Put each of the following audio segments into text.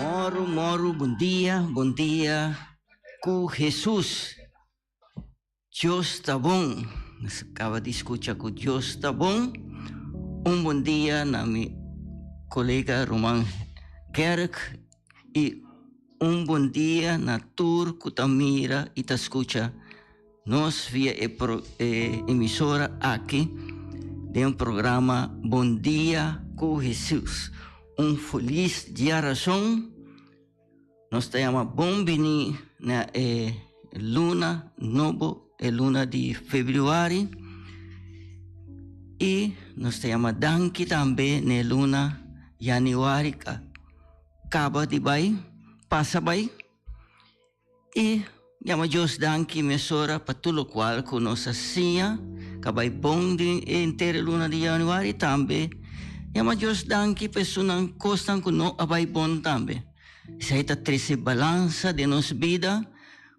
Moro, moro, bon dia, bon dia ku Jesus. Dios ta bon. Nos acaba di scucha cu Dios ta bon. Un bon dia na mi colega Roman Gerk y un bon dia na tur cu ta mira y ta scucha nos via e, pro, e emisora aki den programa Bon Dia cu Jesus. Un feliz dia razón. Nos ta yama bon bini na e luna nobo, e luna di februari. I nos ta yama danki tambe na e luna januari ka kaba di bai, pasa bai. I yama Dios danki mesora pa tur lokual ku nos a siña ka bai bon den e henter e luna di januari. Tambe yama Dios danki pa esunnan kosnan ku no a bai bon tambe. Esei ta trese balansa den nos bida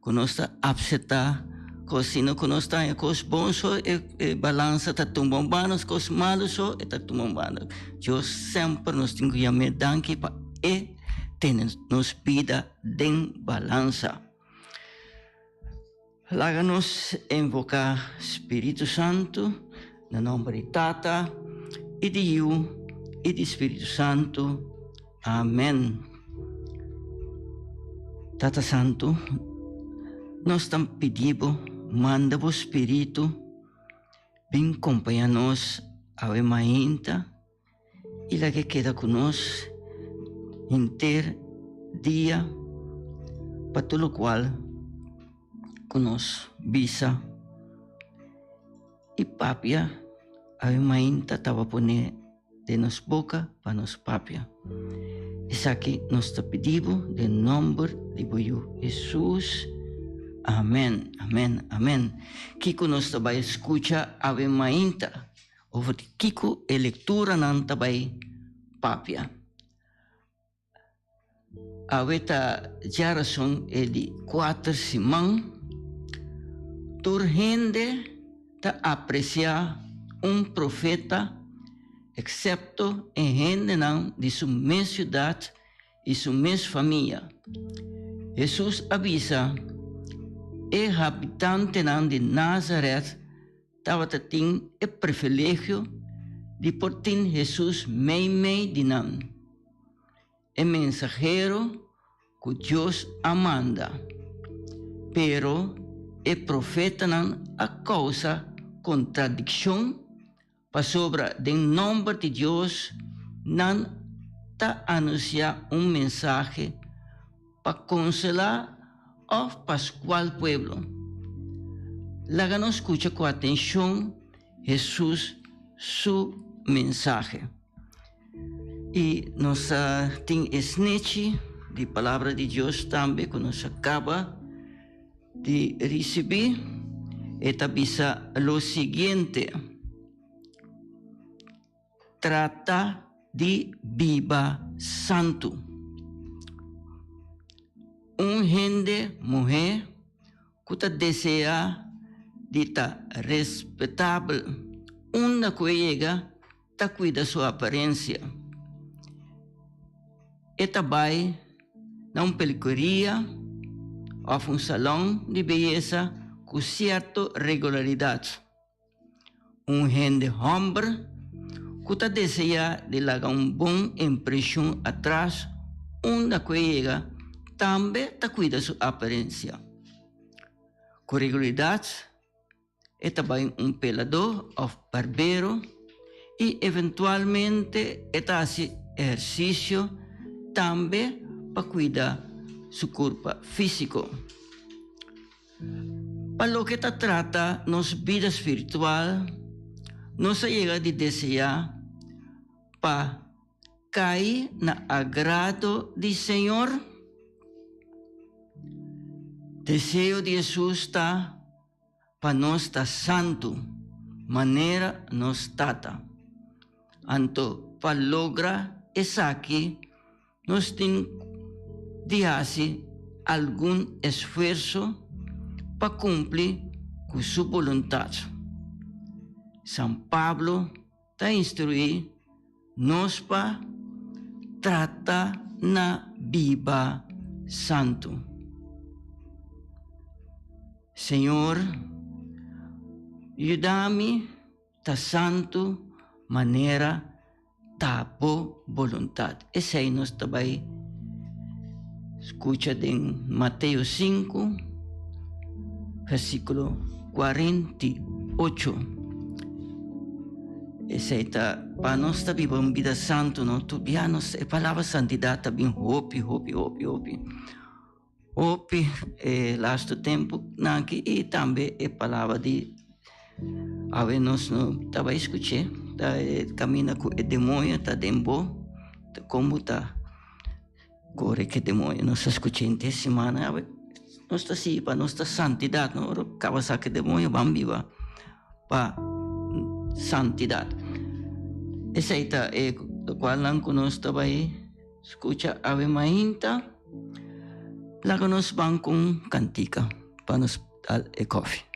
ku nos ta apseptá kos, sino ku nos ta haña kos bon so e balansa ta tumba un banda, kos malu so e ta tumba un banda. Dios semper nos tin ku yam'é danki pa e tene nos bida den balansa. Laga nos invoká Spiritu Santu na nòmber di Tata i di Yu i di Spiritu Santu. Amèn. Tata Santu, nos ta pidi bo manda bo Spiritu bin kompañá nos awe mainta. I laga e keda ku nos henter dia pa tur lokual ku nos bisa i papia. Awe mainta tabata pone den nos boka pa nos papia. Esaki nos ta pidi bo den nomber di bo Yu Hesus. Amen, amen, amen. Kiko nos ta bai skucha awe mainta? Over di kiko e lekturanan ta bai papia. Awe ta djarason e di kuater siman. Tur hende ta apresiá un profeta eksepto e hendenan di su mes siudat i su mes famia. Hesus a bisa e habitantenan di Nazaret tabata tin e privilegio di por tin Hesus meimei di nan, e mensahero ku Dios a manda. Pero e profetanan a kousa kontradikshon pasobra den nòmber di Dios nan ta anunsiá un mensahe pa konsolá òf pa skual pueblo. Laga nos skucha ku atenshon Hesus su mensahe. I nos a tin e snechi di Palabra di Dios tambe ku nos a kaba di risibí. E ta bisa lo siguiente, Trata. di biba santu. Un hende muhé ku ta deseá di ta respetabel unda ku e yega ta kuida su aparensia. E ta bai na un pelukeria òf un salòn di beyesa ku sierto regularidat. Un hende hòmber ku ta deseá di laga un bon impreshon atras unda ku e yega tambe ta kuida su aparensia. Ku regularidat e ta bai un peladó òf barbero i eventualmente e ta hasi ehersisio tambe pa kuida su kurpa físiko. Pa loke ta trata nos bida spiritual, nos a yega di deseá pa kai na agrado di Señor? Deseo di Hesus ta pa nos ta santu manera nos Tata. Anto pa logra esaki, Nos tin di hasi algun esfuerso pa kumpli ku su boluntat. San Pablo ta instruí nos pa trata na biba santu. Señor, yuda mi ta santu manera Ta bo boluntat. Esei nos ta bai skucha den Mateo 5, versíkulo 48. Esei ta pa nos ta biba un bida santu, no? Tur bia nos e palabra santidat ta bin hopi, hopi, hopi, hopi. Hopi e lastu tempu nan aki i tambe e palabra di awe nos no ta bai skuch'é, ta e kaminda ku e demoño ta den bo, ta kon bo ta kore ku e demoño. Nos a skuch'é henter simana awe nos ta sigui pa nos ta santidat, no? Ora kaba saka e demoño ban biba pa santidat. Esei ta e lokualnan ku nos ta bai Skucha awe mainta, laga nos ban ku un kantika pa nos dal e kòfi.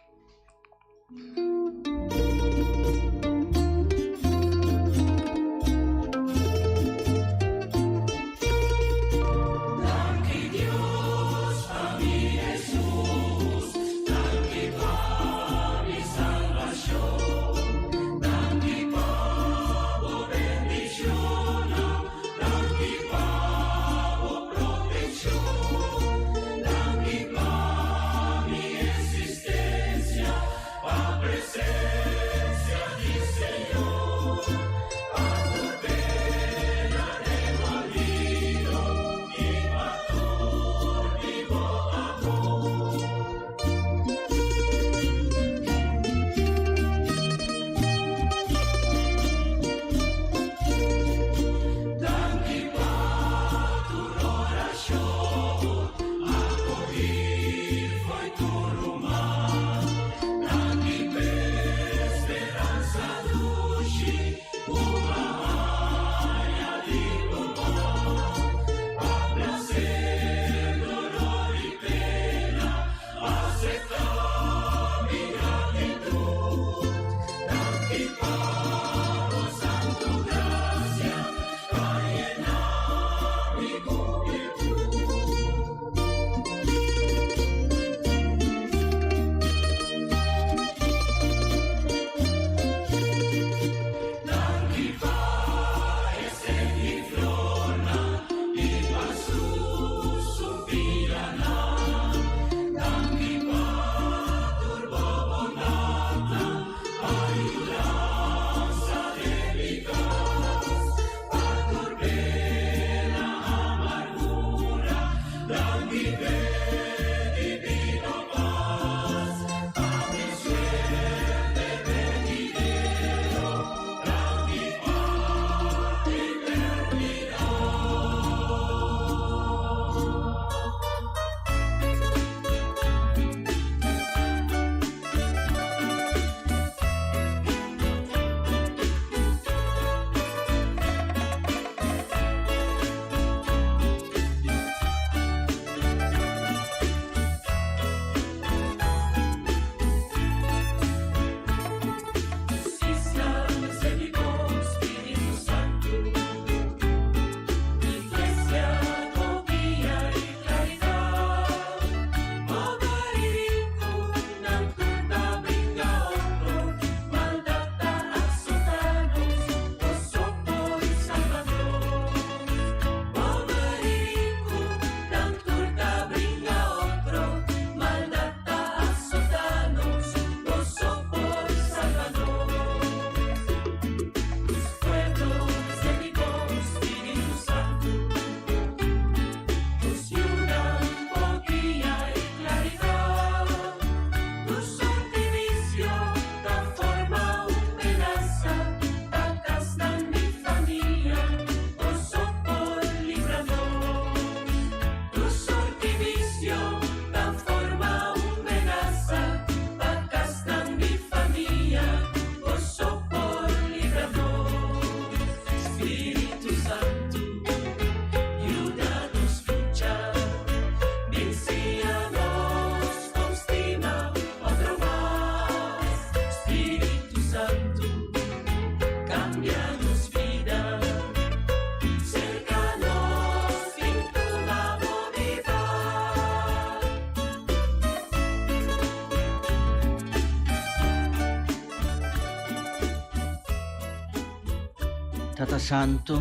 Tata Santo,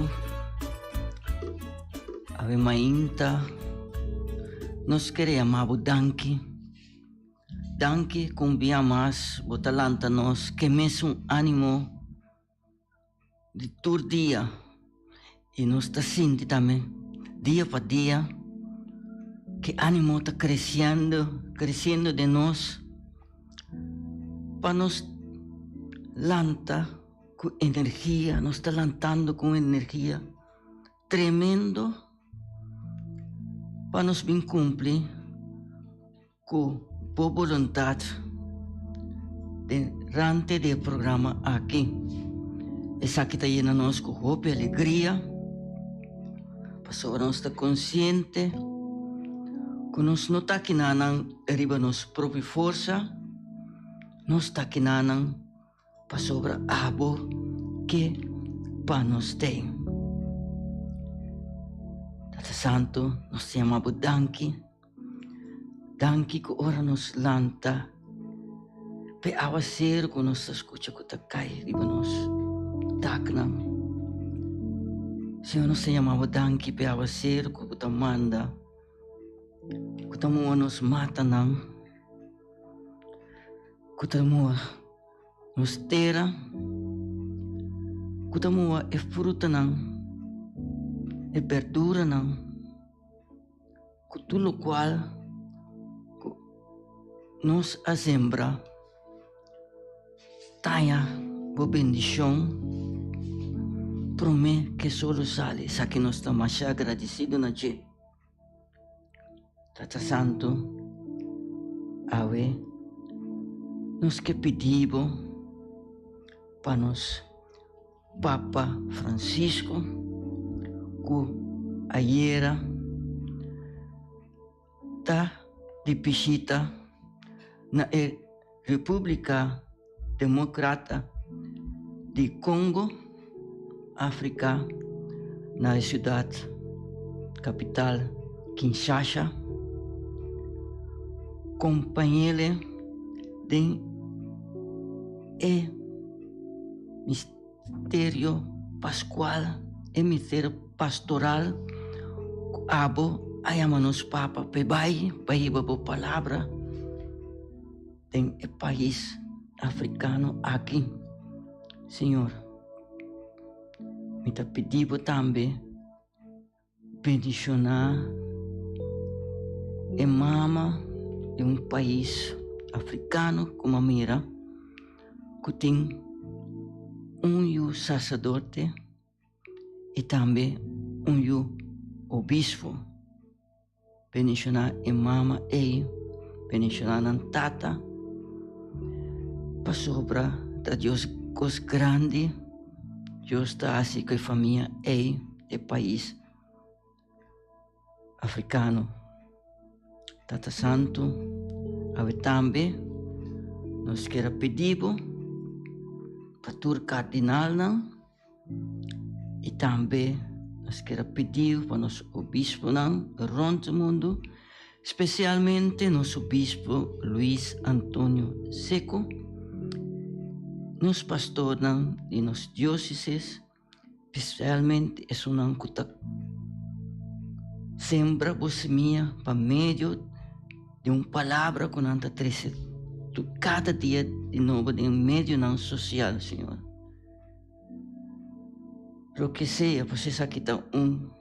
awe mainta nos kere yama bo danki. Danki ku un bia mas bo ta lanta nos ke mesun animo di tur dia y nos ta sinti tambe dia pa dia ke animo ta creciendo, creciendo den nos pa nos lanta cu energia, nos ta lantando cu un energia tremendo pa nos bin cumpli Ku bo boluntat durante di e programa aki. Esaki ta yena nos ku hopi alegria, pasobra nos ta konsiente ku nos no ta kinanan riba nos propio forsa, nos ta kinanan Pasobra abo ke pa nos den. Tata Santu, nos ta yama bo danki. Danki ku ora nos lanta p'e awaseru ku nos ta skucha ku ta kai riba nos daknan. Señor, nos ta yama bo danki p'e awaseru ku bo ta manda, ku ta muha nos matanan. Ku ta muha nos tera, ku ta muha e frutanan, e berduranan, ku tur lokual ku nos a sembra taña bo bendishon promé ke sol lo sali. Esaki nos ta masha agradesido na dje. Tata Santu, awe nos ke pidi bo pa nos Papa Francisco ku ayera ta di bishita na e Republika Democrata di Congo, Africa, na e ciudad capital Kinshasa, compañele den e misterio pascual, e misterio pastoral cu abo a yama nos Papa p'e bay pa hiba bo palabra. Den e pais africano aki, Señor, mi ta pidi bo tambe bendiciona e mama di un pais africano cu mi a mira cu tin un yu sacerdote y tambe un yu obispo. Bendishoná e mama ei, bendishoná nan tata, pasobra ta Dios kos grandi Dios ta hasi ku e famia ei, e pais afrikano. Tata Santu, awe tambe nos kier a pidi bo pa tur kardinalnan. I tambe nos kier a pidi pa nos obisponan rond mundu, spesialmente nos obispo Luis Antonio Seco, nos pastornan di nos diócesis, spesialmente esunnan ku ta sembra bo simia pa medio di un palabra ku nan ta trese kada dia di nobo den medionan sosial, Señor. Loke sea, pues esaki ta un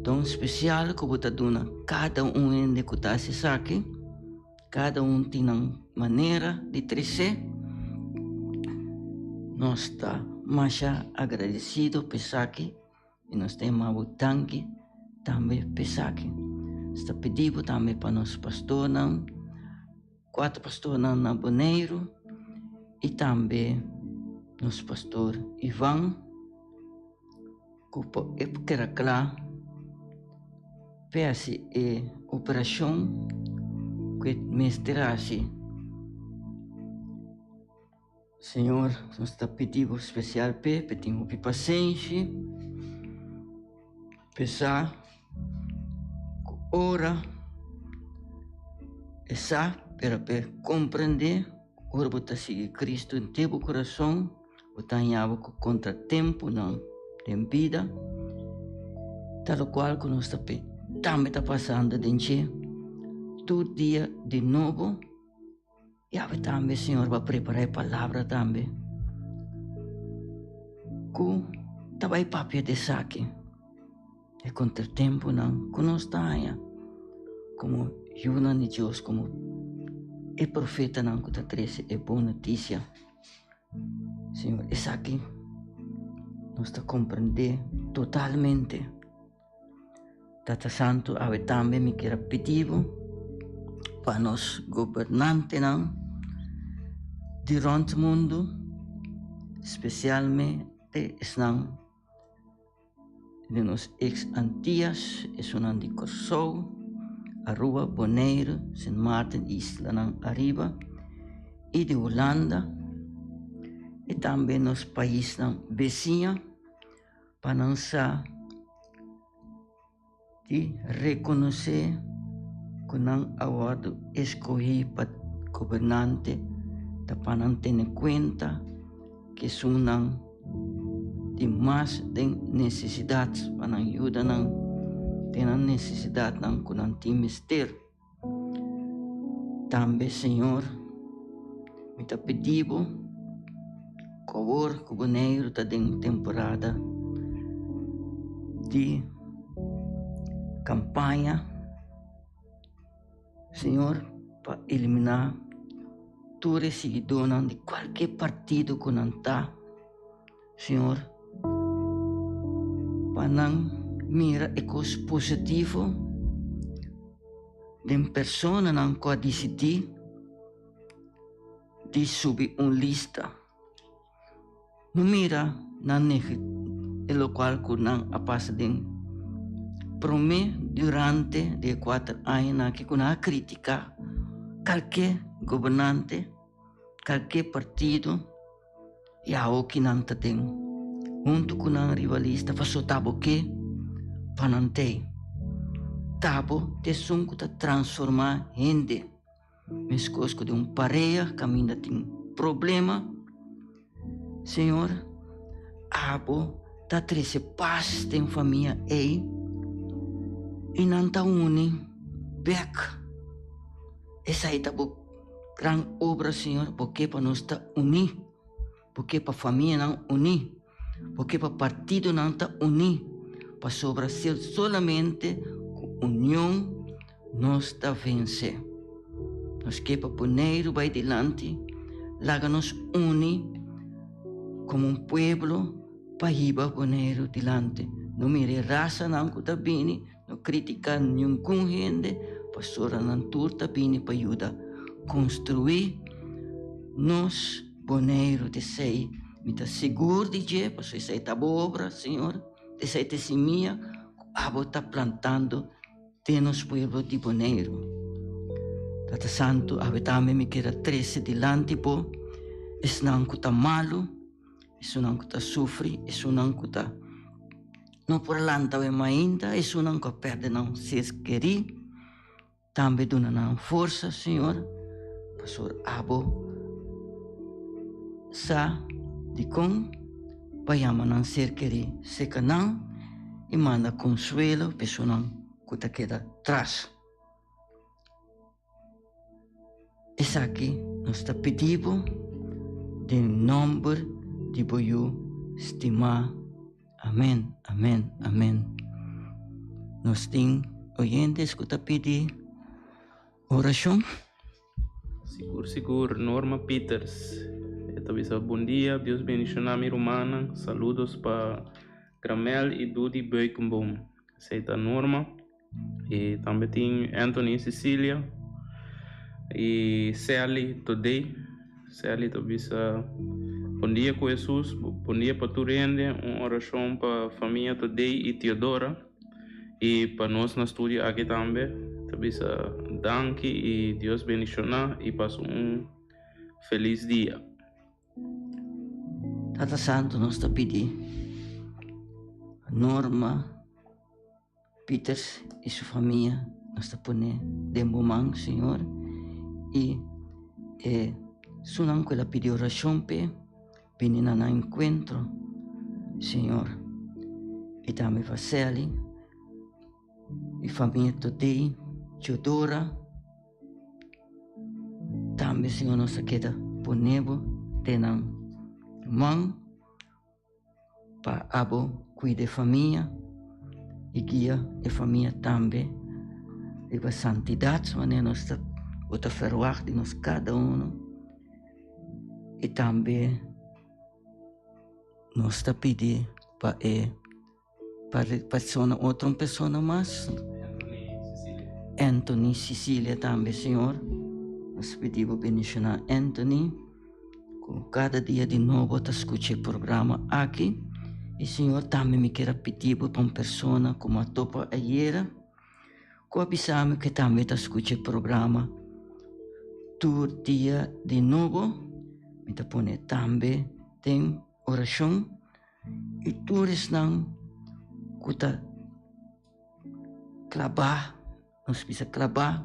don spesial ku bo ta duna kada un hende ku ta hasi esaki. Kada un tin nan manera di tresé. Nos ta masha agradesido pa esaki i nos ta yama bo danki tambe pa esaki. Nos ta pidi bo tambe pa nos pastornan. Cuatro pastornan na Boneiru y tambe nos pastor Ivan cu por e keda cla p'e haci e operacion cu e mester haci. Señor, nos ta pidi bo special p'e, p'e tin hopi pasenshi, p'e sa ku ora e sa, pero p'e komprendé ku ora bo ta sigui Cristo henter bo kurason. Bo ta haña bo ku kontratempunan den bida, ta lokual ku nos ta tambe ta pasando den dje tur dia di nobo. I awe tambe Señor bo a prepará e palabra tambe ku ta bai papia di esaki, e kontratempunan ku nos ta haña komo yunan di Dios, komo e profetanan ku ta trese e bon notisia. Señor, esaki nos ta comprende totalmente. Tata Santo, awe tambe mi kier a pidi bo pa nos gobernantenan di rond mundo, especialmente esnan Di nos ex Antias, esunnan di Kòrsou, Aruba, Boneiru, Sint Maarten i islanan ariba, i di Hulanda, i tambe nos paisnan besiña, pa nan sa di rekonosé ku nan a wòrdu eskohí pa gobernante ta pa nan tene kuenta ku esunnan di mas den nesesidat, pa nan yuda nan den nan nesesidatnan ku nan tin mester. Tambe, Señor, mi ta pidi bo ku awor ku Boneiru ta den temporada di kampaña, Señor, pa eliminá tur e siguidónan di kualke partido ku nan ta, Señor, pa nan mira e kos positivo den personanan ku a disidí di subi un lista. No mira nan e lokual ku nan a pasa den promé durante di e kuater añanan aki ku nan a kritiká kalke gobernante, kalke partido. I awoki nan ta den huntu ku nan riba lista paso ta bo ke pa nan tei. Ta bo ta esun ku ta transformá hende meskos ku den un pareha kaminda tin problema. Señor, abo ta trese pas den famia ei i nan ta uni bèk. Esei ta bo gran obra, Señor, bo ke pa nos ta uní, bo ke pa famianan uní, bo ke pa partidonan ta uní, pasobra si solamente ku union nos ta vense. Nos ke pa Boneiru bai dilanti, laga nos uni komo un pueblo pa hiba Boneiru dilanti. No mira e rasanan ku ta bini. No critica ningun hende, pasobra nan tur ta bini pa yuda construi nos Boneiru. T'esei mi ta sigur di dje, pasobra esei ta bo obra, Señor. Esei ta e simia cu abo ta plantando den nos pueblo di Boneiru. Tata Santu, awe tambe mi kier a trece dilanti bo esnan cu ta malu, esunnan cu ta sufri, esunnan cu ta. No por lanta awe mainta esunnan ku a pèrdè nan ser kerí. Tambe duna nan forsa, Señor, pasobra abo sa dikon pa yama nan ser kerí. Seka nan i manda konsuelo pa esunnan ku ta keda tras. Esaki nos ta pidi bo den nomber di bo Yu stimá. Amen, amen, amen. Nos tin oyentes ku ta pidi orashon. Sigur sigur Norma Pieters e ta bisa bon dia Dios bendiciona mi rumannan saludos pa Gramel y Dudy Beukenboom esey ta Norma. Y tambe tin Anthony Cecilia y Sally Today. Sally ta bisa bon dia cu Jesus, bon dia pa tur hende, un oracion pa famia Today y Theodora y pa nos na studio aki tambe. Ta bisa danki y Dios bendiciona y pasa un feliz dia. Tata Santo nos ta pidi Norma. Pieters y su famia nos ta pone den bo man, Señor, y e sunan cu el a pidi oracion p'e. bini na nan enkuentro, Señor. I tambe pa Sally i famia Todey, Chodora. Tambe, Señor, nos a keda pone bo den nan man pa abo cuida e famia y guia e famia tambe riba santidad manera nos ta bo ta verwacht di nos cada uno y tambe nos ta pidi pa e Pa persona otro persona mas. Anthony Cecilia tambe Señor. Nos pidi bo bendiciona Anthony cu cada dia di nobo ta scucha e programa aki. Y Señor tambe mi kier a pidi bo pa un persona cu mi a topa ayera cu a bisa mi cu e tambe ta scucha e programa tur dia di nobo. Mi ta pone tambe den oracion. I tur esnan ku ta klabá, nos bisa klabá,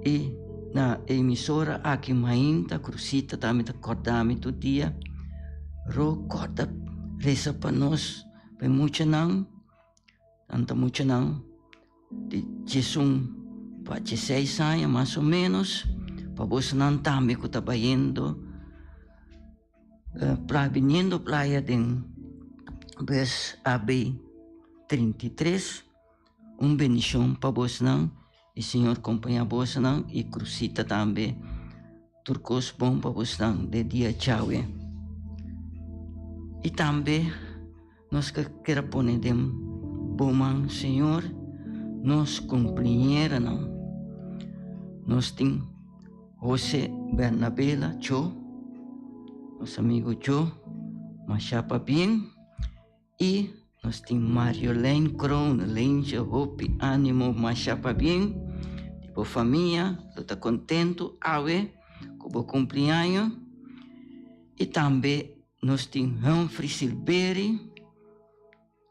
i na e emisora aki mainta Cruzita tambe ta kòrda mi tur dia, Ro kòrda resa pa nos, pa e muchanan, nan ta muchanan di diesun pa dieseis aña mas o ménos, pa bosonan tambe ku ta bayendo. Biniendo playa den bus AB 33, un bendicion pa bosnan y Señor compaña bosnan y Cruzita tambe. Tur cos bon pa bosnan den dia djawe. Y tambe nos kier a pone den bo man Señor nos cumpleañeranan. Nos tin Jose Bernabela Cho, nos amigo Cho, masha pabien. Y nos tin Marjolein Kroon, Leentje, hopi animo, masha pabien. Di bo famia lo ta contento awe cu bo cumpleaños. Y tambe nos tin Humphrey Silberi,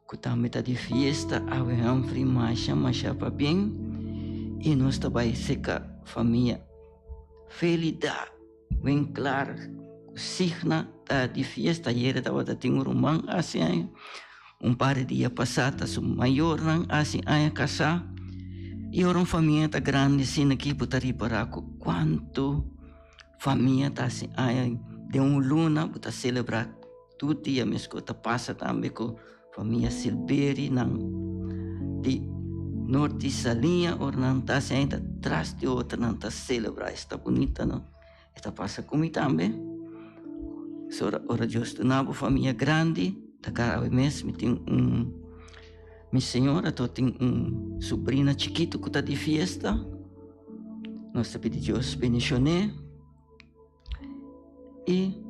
Ku tambe ta di fiesta awe Humphrey masha masha pabien y nos ta bai seka famia Felida Winklaar ku Signa ta di fiesta ayera tabata tin un ruman hasi aña un par di dia pasa ta su mayornan hasi aña kasa y ora un famia ta grandi asina aki bo ta ripara ku kuantu famia ta hasi aña den un luna bo ta celebra. Tur dia mesco ta pasa tambe cu famia Silberi nan di Norte Saliña ora nan ta haci ainda tras di otro nan ta celebra esta bunita no e ta pasa cu mi tambe so ora Dios duna bo famia grandi ta cara awe mes mi tin un mi señora to tin un sobrina chikito cu ta di fiesta nos ta pidi Dios bendicione. I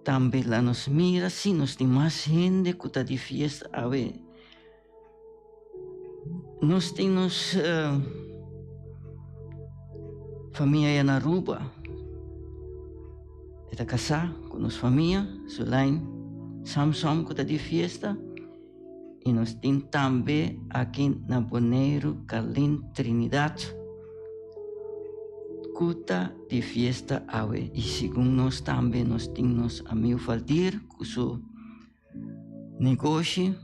tambe la nos mira si nos tin mas hende ku ta di fiesta awe. Nos tin nos famia ya na Aruba. E ta kasá ku nos famia, Sulain Samsom ku ta di fiesta. I nos tin tambe aki na Boneiru Carlin Trinidad ku ta di fiesta awe. I segun nos tambe nos tin nos amiu Valdir ku su negoshi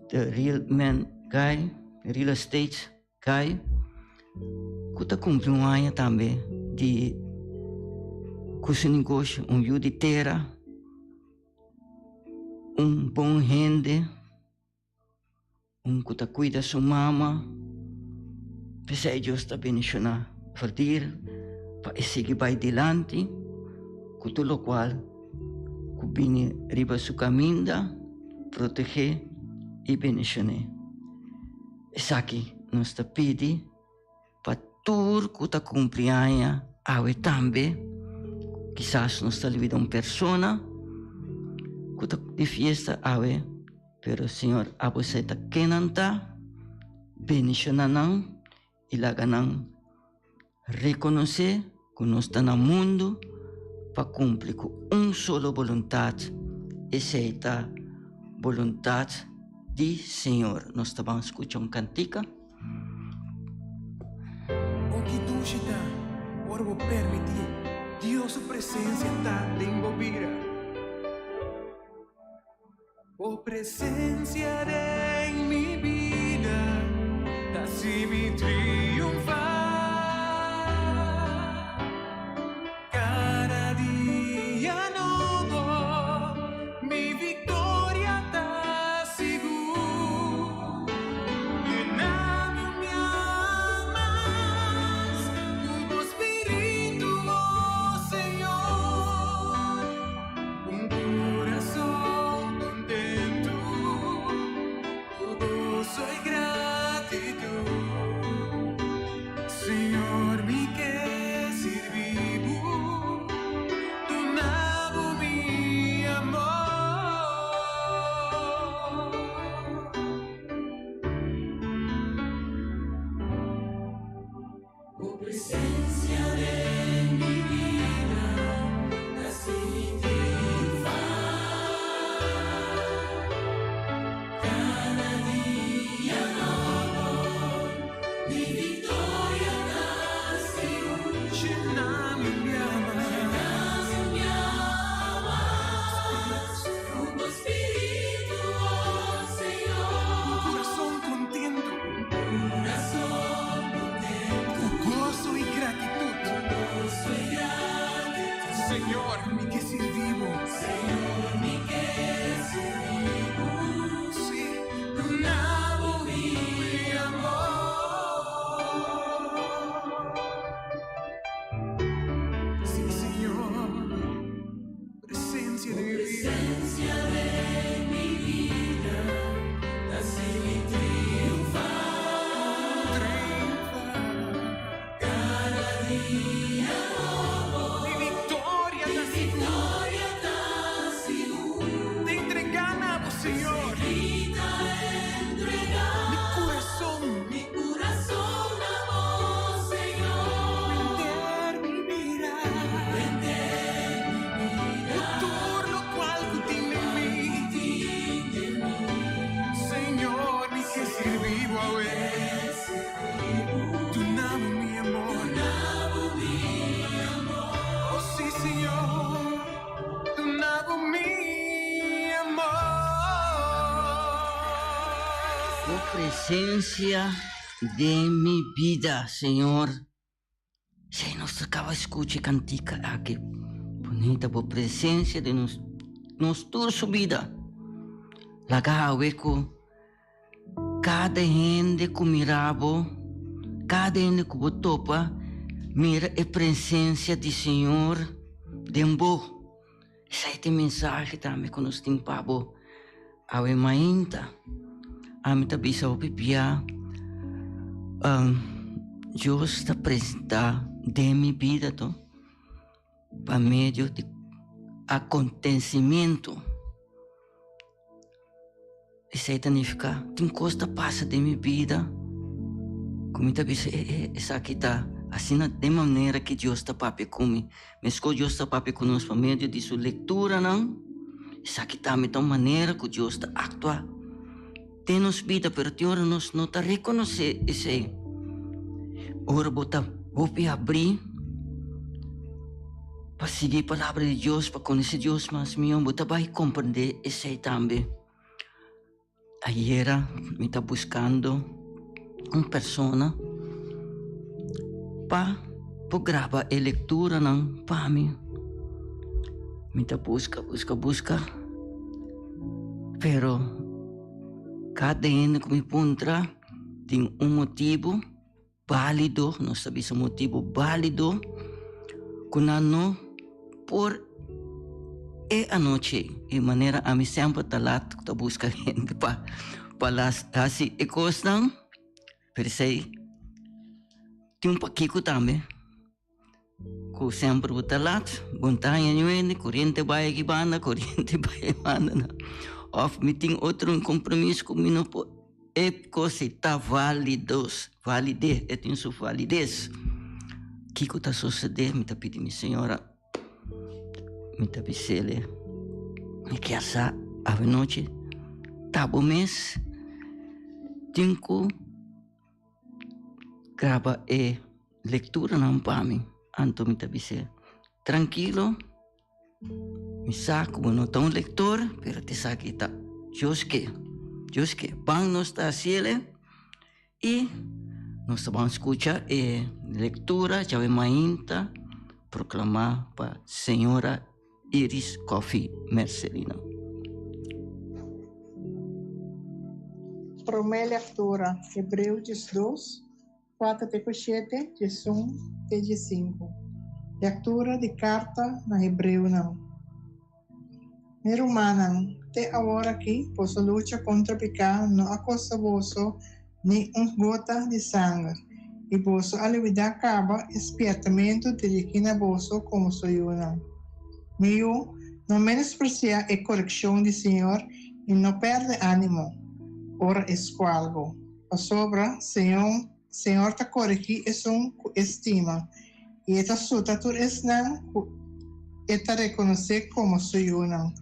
The Real Man Guy, Real Estate Guy, ku ta kumpli un aña tambe di ku su negoshi, un yu di tera. Un bon hende, un ku ta kuida su mama, p'esei Dios ta bendishoná Valdir pa e sigui bai dilanti ku tur lokual ku bini riba su kaminda, protegé i bendishoné. Esaki nos ta pidi. Pa tur ku ta kumpli aña awe tambe, kisas nos ta olbida un persona ku ta di fiesta awe, pero Señor abo sa ta ken nan ta, bendiciona nan i laga nan reconoce ku nos ta na mundu pa kumpli ku un solo boluntat, esei ta boluntat di Señor. Nos ta ban skucha un kantika. O ki dushi ta ora bo permití. Dios su presencia ta den bo bida. Bo presencia den mi bida ta haci mi triunfa. Cada dia nobo mi victoria ta sigur. Yena mi un bia mas cu bo spiritu, oh Señor. Un corazon contento cu gozo y gratitud. Señor, mi ke sirbi bo, duna bo mi amor. Bo presencia den mi bida ta haci mi triunfa. Cada dia nobo mi victoria ta sigur. Llena mi alma. Llena mi alma cu bo spiritu, oh Señor. Un corazon contento. Un corazon contento. Cu gozo y gratitud. Cu gozo y gratitud. Señor, mi ke sirbi bo. Señor, mi ke sirbi bo. Sí. Duna bo mi amor. Sí, Señor. Presencia den mi bida. Presencia den mi bida ta haci mi triunfa. Triunfa. Cada dia nobo. Mi victoria ta Mi sigur. victoria ta sigur. Te entrega na bo, Señor. Mi ta entrega. Mi corazon. Mi corazon na bo, Señor. Henter mi bida. Henter mi bida. Tur locual cu tin den mi. Tin den mi. Señor, mi ke sirbi bo awe. Duna bo mi amor. Duna bo mi amor. Oh, sí, Señor. Duna bo mi amor. Bo presencia den mi bida, Señor. Si nos a caba scucha e cantica aki bunita, bo presencia den nos, nos tur su bida. Laga awe cu cada hende cu mira bo, cada hende cu bo topa, mira e presencia di Señor den bo. Esai ta e mensahe tambe cu nos tin pa bo awe mainta. Ami ta bisa hopi bia, Dios ta presenta den mi bida to pa medio di acontecimiento. Esei ta nifiká tin kos ta pasa den mi bida ku mi ta bisa e e esaki ta asina den manera ku Dios ta papia ku mi. Meskos Dios ta papia ku nos pa medio di su lekturanan, esaki tambe ta un manera ku Dios ta aktua den nos bida, pero tin ora nos no ta rekonosé esei. Ora bo ta hopi abrí pa sigui e palabra di Dios, pa konosé Dios mas mihó, bo ta bai komprendé esei tambe. Ayera mi ta buskando un persona pa por graba e lekturanan pa mi. Mi ta buska, buska, buska, pero kada hende ku mi puntra tin un motibu. Válido, nos ta bisa motibu válido ku nan no por e anochi ei. E manera ami semper ta lat ku ta buska hende pa pa las hasi e kosnan, pero esei tin un pakiko tambe ku semper bo ta lat, bo no ta haña niun hende, koriente bai aki banda, koriente bai ei banda, òf mi tin otro kompromiso ku mi no por. E kos ei ta validos, valide, e tin su valides. Kiko ta sosodé? Mi ta pidi mi señora, mi ta bis'el, mi kier sa awenochi ta bo mes tin ku graba e lekturanan pa mi. Anto mi ta bis'el. Trankilo, mi sa ku bo no ta un lektor, pero te sa ki ta Dios ke. Dios ke. Ban nos ta hasiel i nos ta ban skucha e lektura djawe mainta proklamá pa señora Iris Coffie Mercelina. Promé lektura, Hebreo 12, 4 te ku 7, 11 te 15. Lektura di karta na Hebreonan. Mi rumannan, te awor aki boso lucha kontra piká no a kosta boso ni un gota di sanger, i boso a lubidá kaba e spiertamentu dirigí na boso komo su yunan. Mi yu, no menospresiá e korekshon di Señor i no pèrdè ánimo ora e skual bo. Pasobra Señor, Señor ta koregí esun ku e stima, i e ta suta tur esnan ku e ta rekonosé komo su yunan.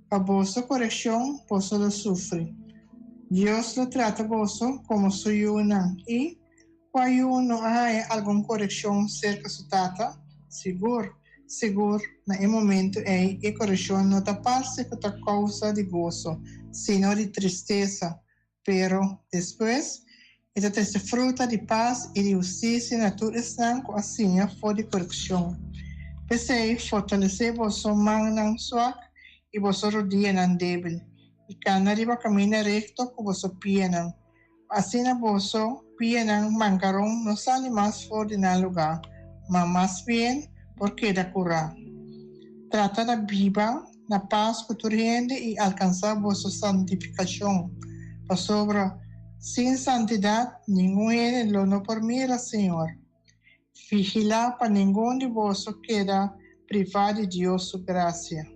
Pa boso korekshon boso lo sufri. Dios lo trata boso komo su yunan, i kua yu no a haña algun korekshon serka su tata? Sigur, sigur, na e momentu ei e korekshon no ta parse ku ta kousa di goso, sino di tristesa. Pero, despues, e ta trese fruta di pas i di hustisia na tur esnan ku a siña for di korekshon. P'esei, fortalesé boso mannan suak i boso rudianan débil, i kana riba kaminda rekto ku boso pianan, pa asina boso pianan mankaron no sali mas for di nan lugá, ma mas bien por keda kurá. Trata na biba na pas ku tur hende i alkansá boso santifikashon, pasobra sin santidat ningun hende lo no por mira Señor. Vigilá pa ningun di boso keda privá di Dios su grasia.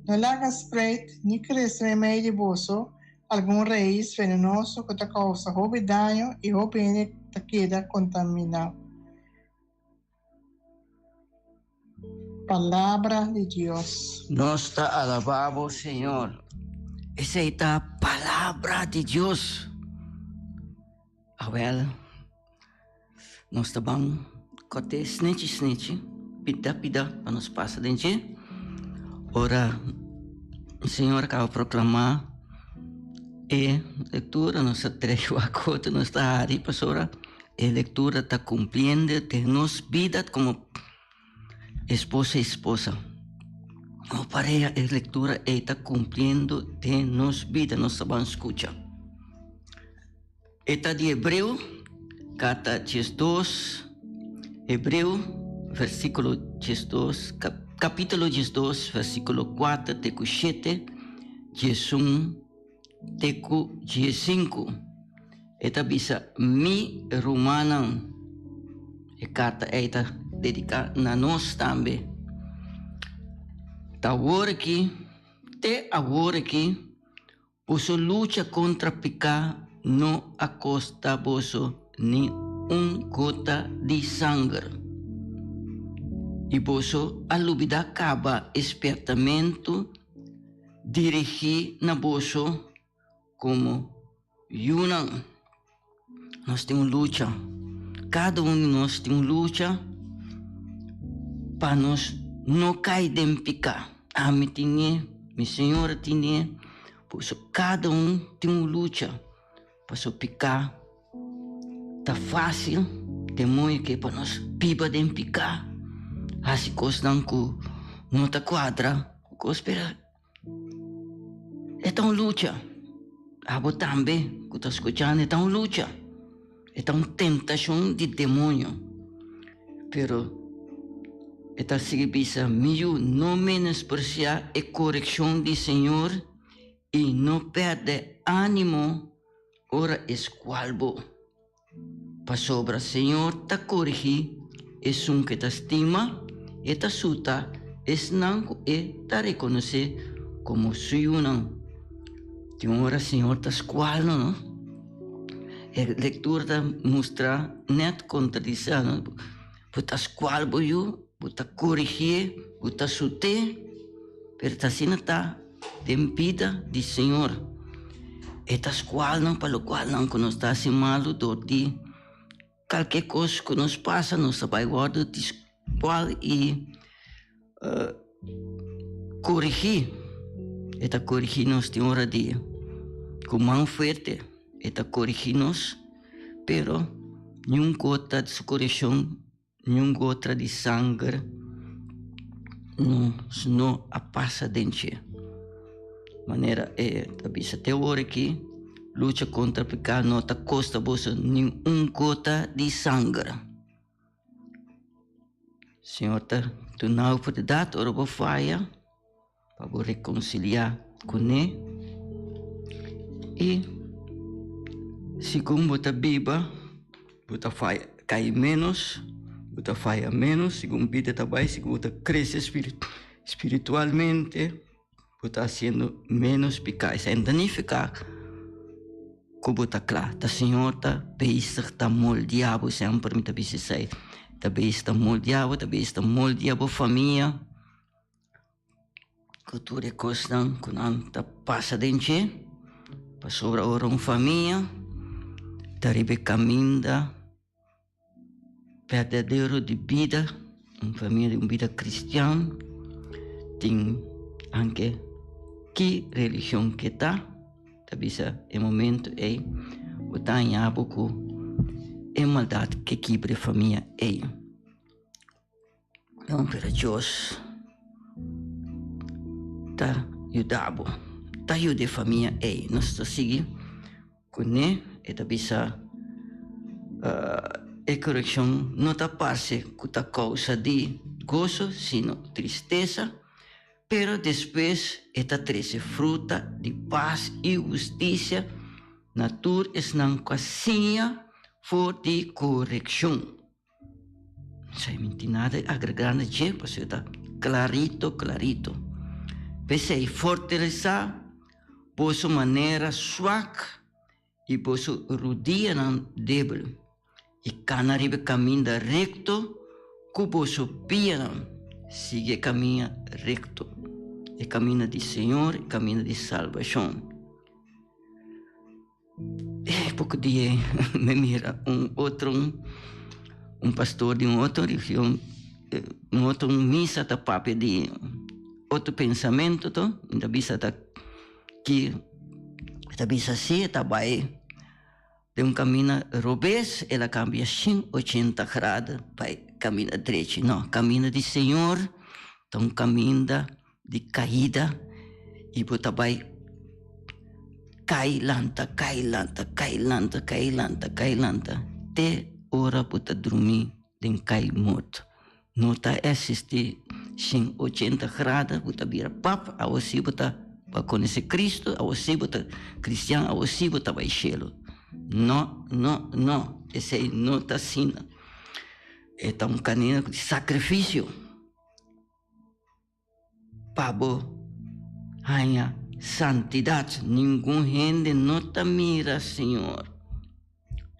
No laga spreit ni krese meimei di boso algun rais venenoso ku ta kousa hopi daño i hopi hende ta keda kontaminá. Palabra di Dios. Nos ta alabá bo, Señor. Esei ta palabra di Dios. Awel, nos ta ban kote snechi snechi, pida pida pa nos pasa den dje. Ora Señor a kaba proklamá e lektura, nos a trei wak otro, nos ta hari pasobra E lectura ta cumpliendo den nos bida como esposo y esposa. Como pareha e lectura ei ta cumpliendo den nos bida, nos ta ban scucha. E ta di Hebreo, carta 12, Hebreo, versículo 12, capítulo 12, versículo 4 te cu 7, 11 te ku diesinku. E ta bisa, Mi rumannan. E karta ei ta dediká na nos tambe. Ta awor aki, te awor aki, boso lucha kontra piká no a kosta boso ni un gota di sanger. I boso a lubidá kaba e spièrtamentu Dirigí na boso komo yunan. Nos tin un lucha. Kada un di nos tin un lucha pa nos no kai den piká. Ami tine, mi señora tine, boso kada un tin un lucha pasobra piká ta fásil demoño ke pa nos biba den piká, hasi kosnan ku no ta kuadra ku kos, pero e ta un lucha. Abo tambe ku ta skuchando, e ta un lucha, e ta un tentashon di demoño. Pero e ta sigui bisa, Mi yu, no menospresiá e korekshon di Señor i no pèrdè ánimo Ora e skual bo, pasobra Señor ta korigí esun ku e ta stima, e ta suta esnan ku e ta rekonosé komo su yunan. Tin ora Señor ta skual no, no? E lektura ta mustra nèt kontradisá no. Bo ta skual bo yu, bo ta korigié, bo ta sut'é, pero ta asina ta den bida di Señor. E ta skual nan pa lokual nan ku nos ta hasi malu dor di kalke kos ku nos pasa, nos ta bai wòrdu di skual i. Corigi, e ta corigi nos tin ora di cu man fuerte, e ta corigi nos, pero niun gota di su correccion, niun gota di sanger nos no a pasa den dje. Manera e ta bisa te ora aki, lucha contra pica no ta costa boso niun gota di sanger. Señor ta duna oportunidad ora bo faya pa bo reconcilia cune y segun bo ta biba bo ta faya cay menos, bo ta faya menos segun bida ta bay segun bo ta crece spiritualmente. Bo ta hasiendo ménos piká. Esei no ta nifiká ku bo ta kla. Ta Señor ta bezig ta moldia bo. Semper mi ta bisa esei. Ta bezig ta moldia bo, ta bezig ta moldia bo famia ku tur e kosnan ku nan ta pasa den dje. Pasobra ora un famia ta riba e kaminda Berdadero di bida, un famia di un bida cristian tin anke ki religion ke ta, ta bisa e momento ei bo ta haña bo ku e maldat ke kibra e famia ei. Pero Dios ta yuda bo, ta yuda e famia ei. Nos ta sigui kuné, e ta bisa e korekshon no ta parse ku ta kousa di goso sino tristesa, pero despues e ta trese fruta di pas i hustisia na tur esnan ku a siña for di korekshon. Esei mi tin nada di agregá na dje pasobra ta klarito klarito. P'esei fortalesá boso manera swak i boso rudianan débil, i kana riba e kaminda rekto ku boso pianan. Sigui e kaminda rekto, e kaminda di Señor, e kaminda di salbashon. Poko dia mi mira un otro un pastor di un otro religion un otro misa ta papia di otro pensamento to mi ta bisa ta ki ta bisa si e ta bai den un camina robes el a cambia 180 grado bai camina drechi no camina di Señor ta un caminda di kaida i bo ta bai kai lanta, kai lanta, kai lanta, kai lanta, kai lanta te ora bo ta drumi den kai morto. No ta existi 180 grado bo ta bira pap, awo si bo ta bo a konosé Cristo, awo si bo ta cristian, awo si bo ta bai shelu. No, no, no, esei no ta asina. E ta un kanina di sakrifisio. Pa bo haña santidat. Ningun hende no ta mira Señor.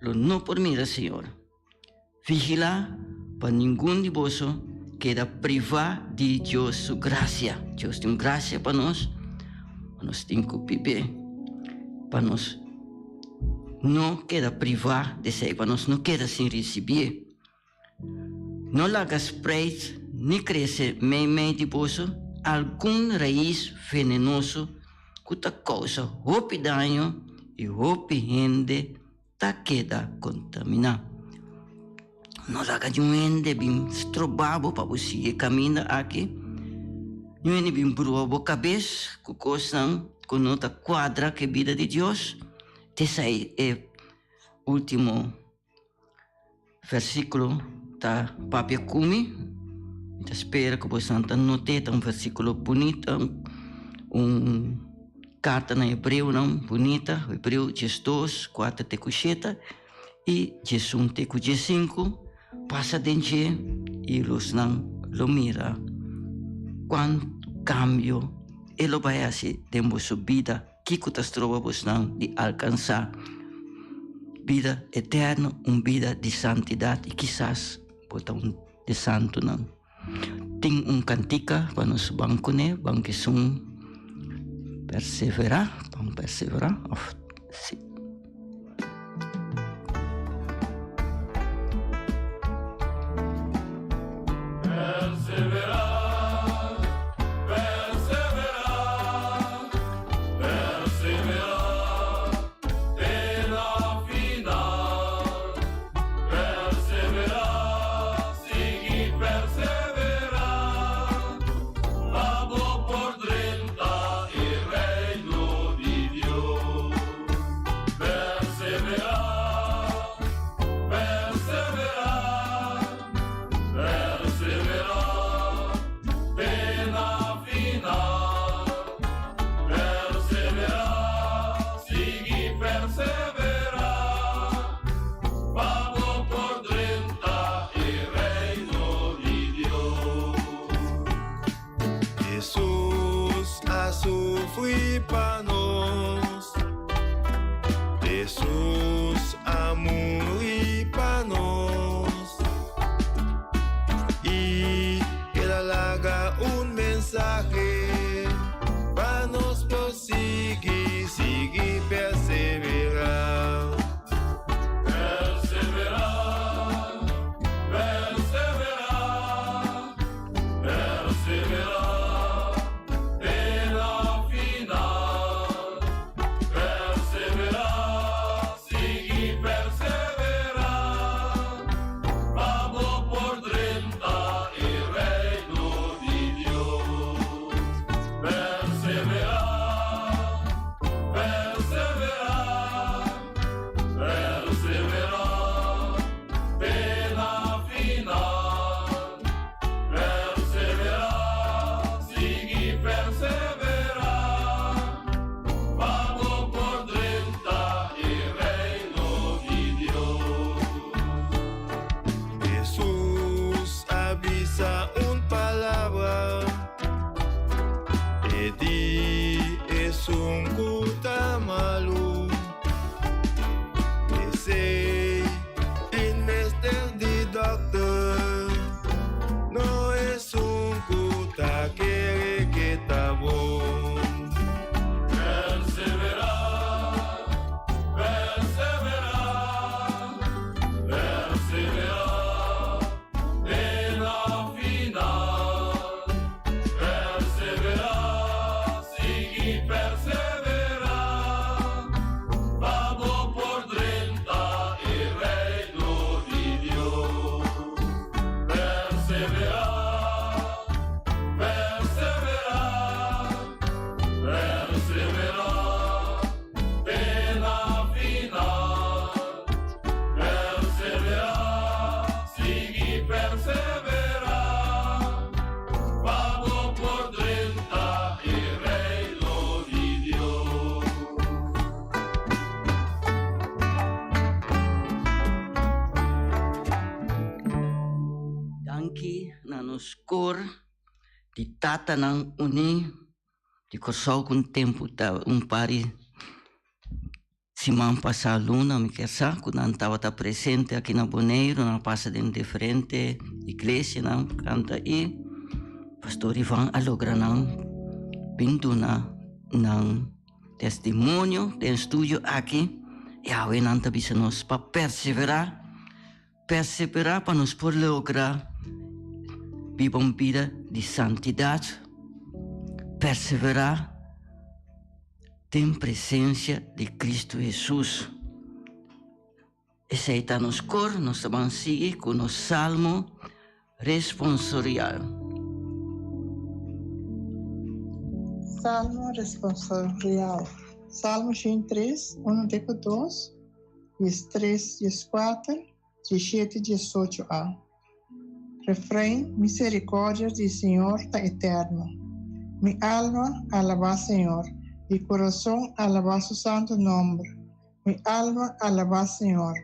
Lo no por mira Señor. Vigilá pa ningun di boso keda privá di Dios su grasia. Dios tin un grasia pa nos, pa nos tin ku bib'é, pa nos no keda privá di esei, pa nos no keda sin risibié. No laga spreit ni krese meimei di boso algun rais venenoso ku ta kousa hopi daño i hopi hende ta keda kontaminá. No laga niun hende bin stroba bo pa bo sigui e kaminda aki, niun hende bin brua bo kabes ku kosnan ku no ta kuadra ku e bida di Dios. T'esei e último Versíkulo ta papia ku mi. Mi ta spera ku boso ta not'é. Ta un versíkulo bunita, un karta na Hebreonan bunita, Hebreo 12, kuater te ku shete i 11 te ku 15. Pasa den dje i losnan lo mira kuantu kambio e lo bai hasi den boso bida. Kiko ta stroba bosnan di alkansá bida eterno, un bida di santidat i kisas bo ta un di santunan? Tin un kantika pa nos ban kuné, ban kisun perseverá, ban perseverá òf si. Perseverá. nos kor di Tatanan Uní di Kòrsou ku un tempu ta un par di siman pasá luna mi kier sa ku nan tabata presente aki na Boneiru, nan a pasa den diferente iglesianan kanta i Pastor Ivan a logra nan bin duna nan testimonio den studio aki i awe nan ta bisa nos pa perseverá. Perseverá pa nos por logra biba un bida di santidat. Perseverá den presensia di Kristu Hesus. Esei ta nos kor, nos ta ban sigui ku nos salmo responsorial. Salmo responsorial. Salmo 103, 1 te ku 2. 13, 14, 17, 18 a. Refrein, Miserikòrdia di Señor ta eterno. Mi alma, alabá Señor. Di kurason alabá su santu nòmber. Mi alma, alabá Señor.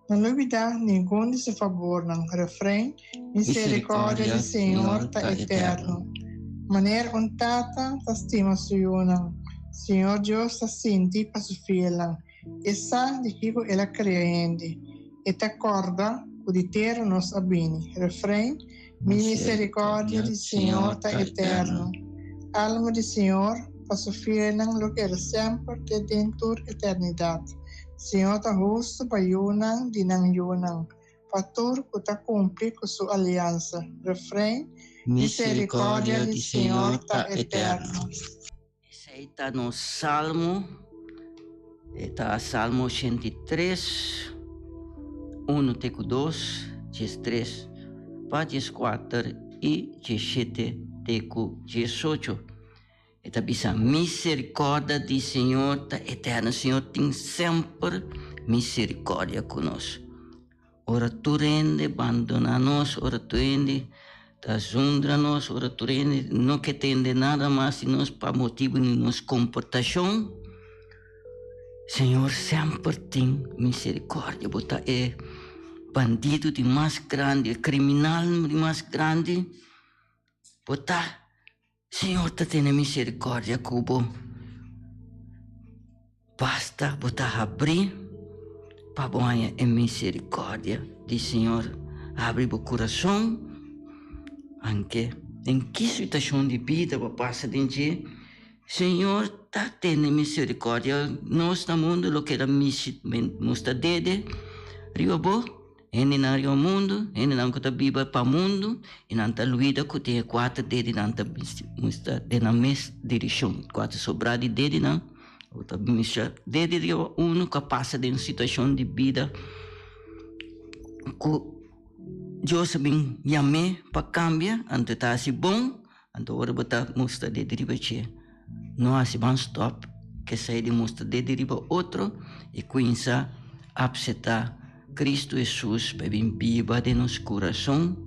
No lubidá ningun di su fabornan. Refrein, Miserikòrdia di Señor ta eterno. Manera un tata ta stima su yunan, Señor Dios ta sinti pa su fielnan. E sa di kiko el a krea hende. E ta kòrda ku di tera nos a bini. Refrein, Mi miserikòrdia di Señor ta eterno. Alma di Señor pa su fielnan lo keda semper te den tur eternidat. Señor ta hustu pa yunan di nan yunan, pa tur ku ta kumpli ku su aliansa. Refrein, Miserikòrdia di Señor ta eterno. Esei ta nos salmo, e ta Salmo 83, 1 te ku 2, 13 pa 14 i 17 te ku 18. E ta bisa, Miserikòrdia di Señor ta eterno. Señor tin semper miserikòrdia ku nos. Ora tur hende bandoná nos, ora tur hende ta zundra nos, ora tur hende no ke tende nada mas di nos pa motibu di nos komportashon, Señor semper tin misericordia. Bo ta e bandido di mas grandi, e kriminal di mas grandi, bo ta. Señor ta tene misericordia ku bo. Basta bo ta habrí pa bo haña e misericordia di Señor. Habri bo kurason, anke den ki situashon di bida bo pasa den dje, Señor ta tene misericordia. Nos na mundu lo keda mustra dede riba bo. Hendenan riba mundu, hendenan ku ta biba pa mundu, i nan ta luida ku tin e kuater dedinan ta mustra den nan mes direkshon. Kuater sobrá di dedinan ku ta mustra dede riba unu ku a pasa den un situashon di bida ku Dios a bin yam'é pa kambia, anto e ta hasi bon, anto ora bo ta mustra dede riba dje, no hasi ban stòp kesei di mustra dede riba otro i kuminsá apseptá Cristo Hesus pa bin biba den nos kurason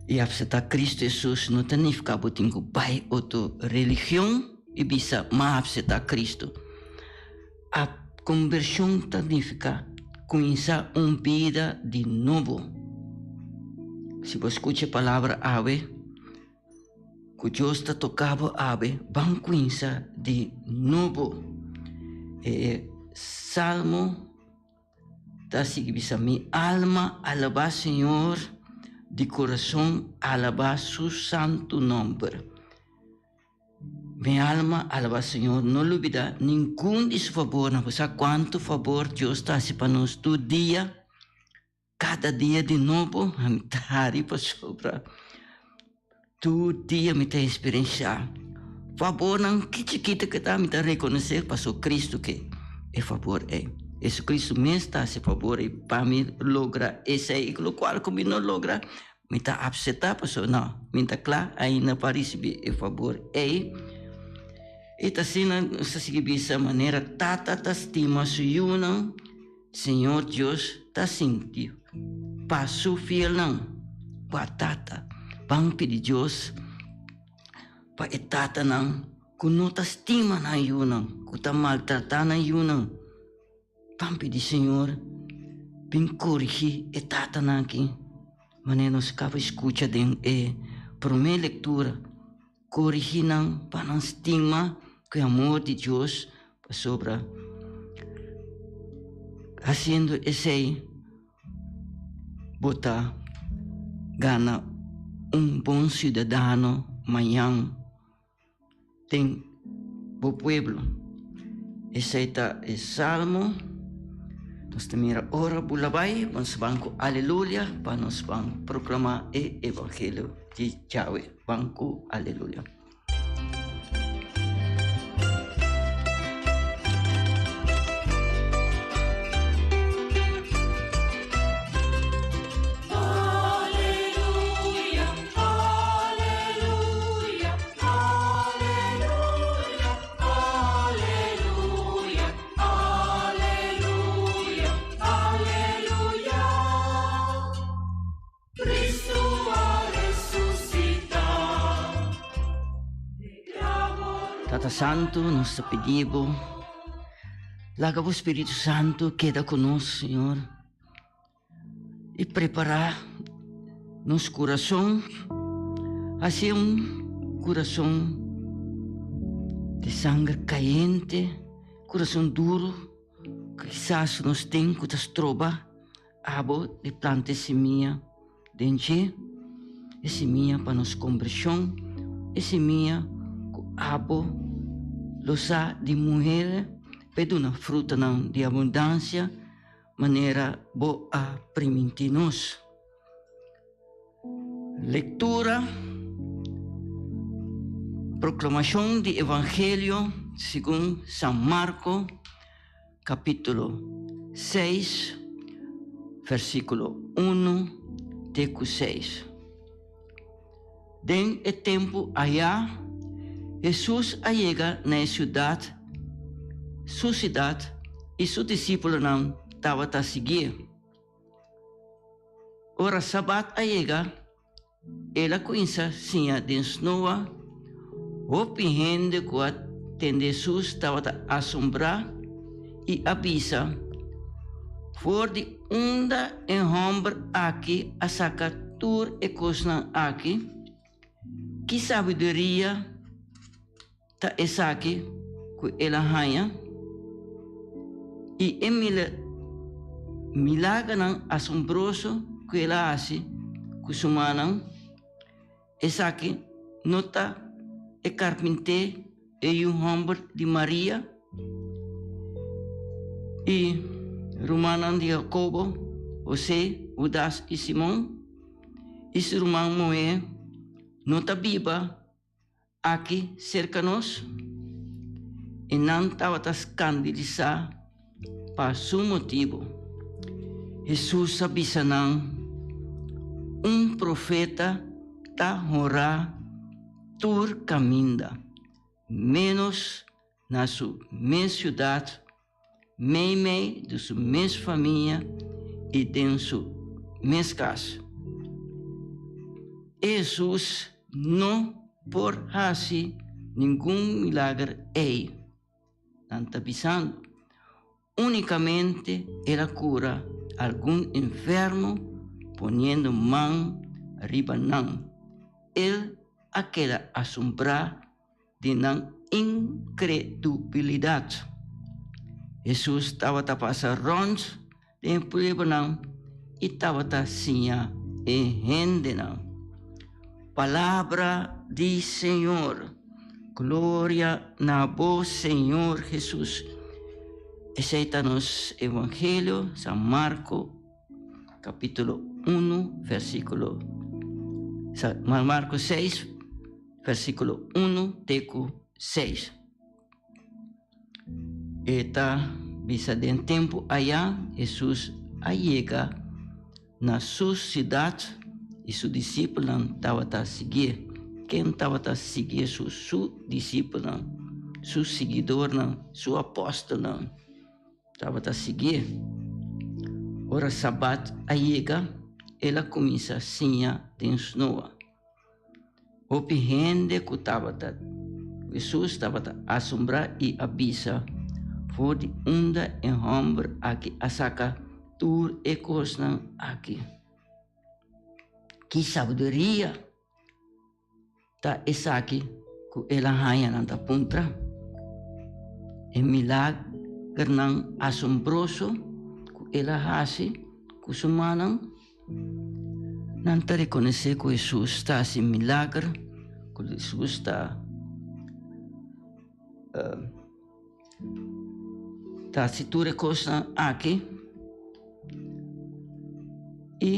i apseptá Cristo Hesus no ta nifiká bo tin ku bai otro religion i bisa m'a apseptá Cristo. A kombershon ta nifiká kuminsá un bida di nobo. Si bo skucha e palabra awe ku Dios ta toka bo awe, ban kuminsá di nobo. E Salmo. Ta sigui bisa, Mi alma alabá Señor, di kurason alabá su santu nòmber. Mi alma alabá Señor, no lubidá ningun di su fabornan. Bo sa kuantu fabor Dios ta hasi pa nos tur dia? Kada dia di nobo mi ta hari pasobra tur dia mi ta eksperensiá fabornan ki chikito ke ta mi ta rekonosé pasobra Cristo ke e fabor ei. Jesucristo mes ta hasi fabor ei pa mi logra esei i lokual ku mi no logra mi ta apseptá pasobra no mi ta kla ainda pa risibí e fabor ei. I ta asina nos ta sigui bisa manera Tata ta stima su yunan. Señor Dios ta sinti pa su fielnan. Kua tata? Ban pidi Dios pa e tatanan ku no ta stima nan yunan, ku ta maltratá nan yunan. Ban pidi Señor bin korigí e tatanan aki. Manera nos kaba skucha den e promé lektura, korigí nan pa nan stima ku e amor di Dios, pasobra hasiendo esei bo ta gana un bon siudadano mañan. Den bo pueblo. Esei ta e salmo. Nos ta mira ora bula bai, nos ban ku aleluya pa nos ban proklama e evangelio di Yahweh. Ban ku aleluya. Tata Santu, nos ta pidi Bo, laga Bo Spiritu Santu keda ku nos, Señor. I prepará nos kurason hasi un kurason di sanger kayente, kurason duru ku kisas nos tin ku ta stroba abo di planta e simia den dje, e simia pa nos kombershon, e simia ku abo lo sa di muher pa e duna frutanan di abundansia. Manera bo a primintí nos. Lektura, Proklamashon di Evangelio segun San Marko, kapítulo seis, versíkulo unu te ku seis. Den e tempu ayá, Hesus a yega na e siudat, su siudat, i su disípulonan tabata siguié. Ora sabat a yega, el a kuminsá siña den snoa. Hopi hende ku a tende Hesus tabata asombrá i a bisa, For di unda e hòmber aki a saka tur e kosnan aki? Ki sabiduria ta esaki ku el a haña? I e milagernan asombroso ku el a hasi ku su mannan? Esaki no ta e karpinté, e yu hòmber di Maria? I rumannan di Jakobo, Hosé, Hudas i Simon? I su ruman muhé no ta biba aki serka nos? I nan tabata skandilisá pa su motibu. Hesus a bisa nan, Un profeta ta honrá tur kaminda, ménos na su mes siudat, meimei di su mes famia i den su mes kas. Hesus no por hasi ningun milager ei. Nan ta bisando, Únikamente el a kura algun enfermo poniendo man riba nan. El a keda asombrá di nan inkredubilidat. Hesus tabata pasa rònt den e pueblonan i tabata siña e hendenan. Palabra di Señor. Gloria na bo Señor Hesus. Esei ta nos Evangelio San Marco capítulo 1 versículo San Marco 6 versículo 1 te ku 6. E ta bisa den tempu aya Hesus a yega na su siudat i su disipelnan tabata siguié. Ken tabata sigui Hesus? Su disipelnan, su siguidornan, su apòstelnan tabata siguié. Ora sabat a yega, el a kuminsá siña den snoa. Hopi hende ku tabata ku Hesus tabata asombrá i a bisa, For di unda e hòmber aki a saka tur e kosnan aki? Ki sabiduria ta esaki ku el a haña? Nan ta puntra. E milagernan asombroso ku el a hasi ku su mannan, nan ta rekonosé ku Hesus ta hasi milager, ku Hesus ta Ta hasi tur e kosnan aki i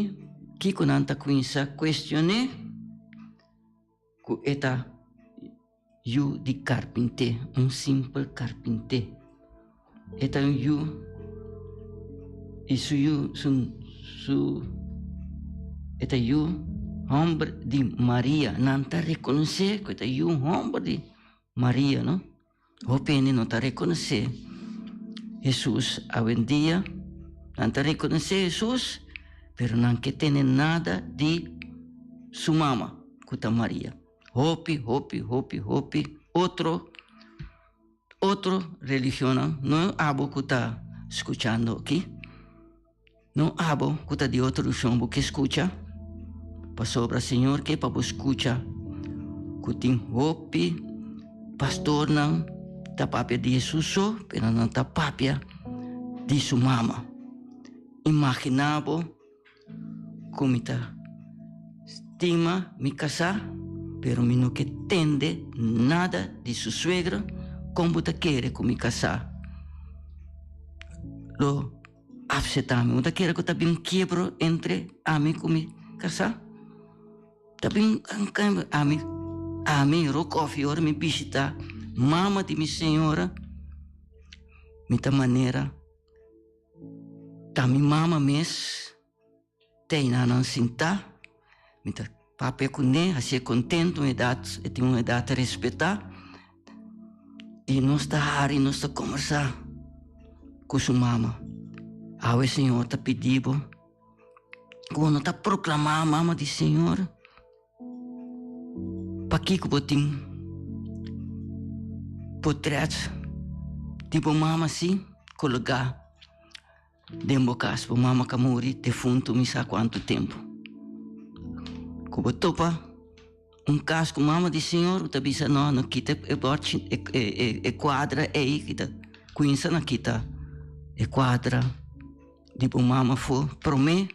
kiko nan ta kuminsá kuestion'é ku e ta yu di karpinté, un simpel karpinté. E ta un yu i su yu su su e ta yu hòmber di Maria. Nan ta rekonosé ku e ta yu hòmber di Maria, no? Hopi hende no ta rekonosé Hesus awendia. Nan ta rekonosé Hesus, pero nan ke tene nada di su mama, ku ta Maria. Hopi, hopi, hopi, hopi otro, otro religionnan, no abo ku ta skuchando aki, no abo ku ta di otro religion bo ke skucha, pasobra Señor ke pa bo skucha ku tin hopi pastornan ta papia di Hesus so, pero nan ta papia di su mama. Imagina bo ku mi ta stima mi kasá, pero mi no ke tende nada di su suegra, kon bo ta kere ku mi kasá lo Apseta mi. Bo ta kere ku ta bin kiebro entre ami ku mi kasá? Ta bin ami, ami Rokoffie ora mi bishita mama di mi señora, mi ta manera ta mi mama mes ta einan nan sintá, mi ta papia kuné, hasié kontentu, un edat, e tin un edat respetá. I nos ta hari, nos ta kombersá ku su mama. Awe Señor ta pidi bo ku bo no ta proklamá mama di Señor. Pakiko bo tin potret di bo mama si kologá den bo kas? Bo mama ka muri defuntu mi sa kuantu tempu. Ku bo topa Un kas ku mama di Señor ta bisa no, no kita e bòrchi, e kuadra ei, kita kuinsa na kita e kuadra di bo mama for promé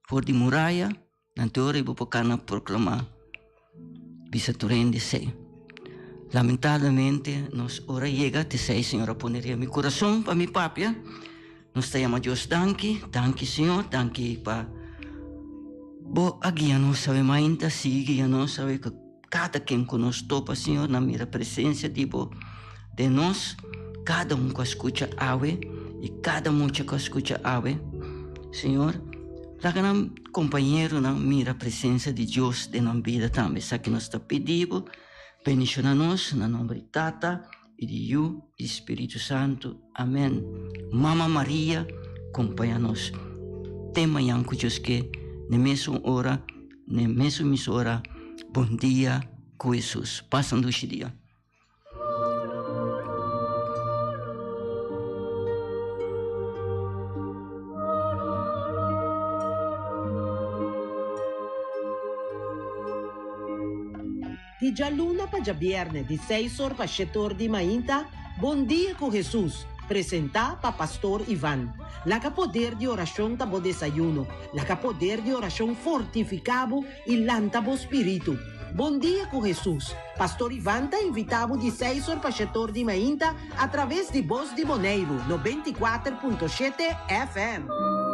for di muraya, nan te ora bo por kana proklamá bisa tur hende esei. Lamentablemente nos ora yega te esei Señor a pone riba mi kurason pa mi papia. Nos ta yama Dios danki, danki Señor, danki pa Bo a guia nos awe mainta, sigui guia nos awe ku kada ken ku nos topa Señor nan mira presencia di Bo den nos, kada un ku a skucha awe i kada mucha ku a skucha awe Señor, laga nan kompañeronan mira presencia di Dios den nan bida tambe, esaki nos ta pidi Bo, bendiciona nos na nomber di Tata. I di Yu i di Spiritu Santu. Amen. Mama Maria kompaña nos te mañan ku Dios ke, n'e mesun ora, n'e mesun misora. Bon dia ku Hesus. Pasa un dushi dia. Di djaluna pa djabièrnè di seis or pa shete or di mainta, Bon Dia ku Hesus, presentá pa Pastor Ivan. Laga poder di orashon ta bo desayuno, laga poder di orashon fortifiká bo i lanta bo spiritu. Bon Dia ku Hesus, Pastor Ivan ta invitá bo di seis or pa shete or di mainta atraves di Bos di Boneiru, 94.7 FM.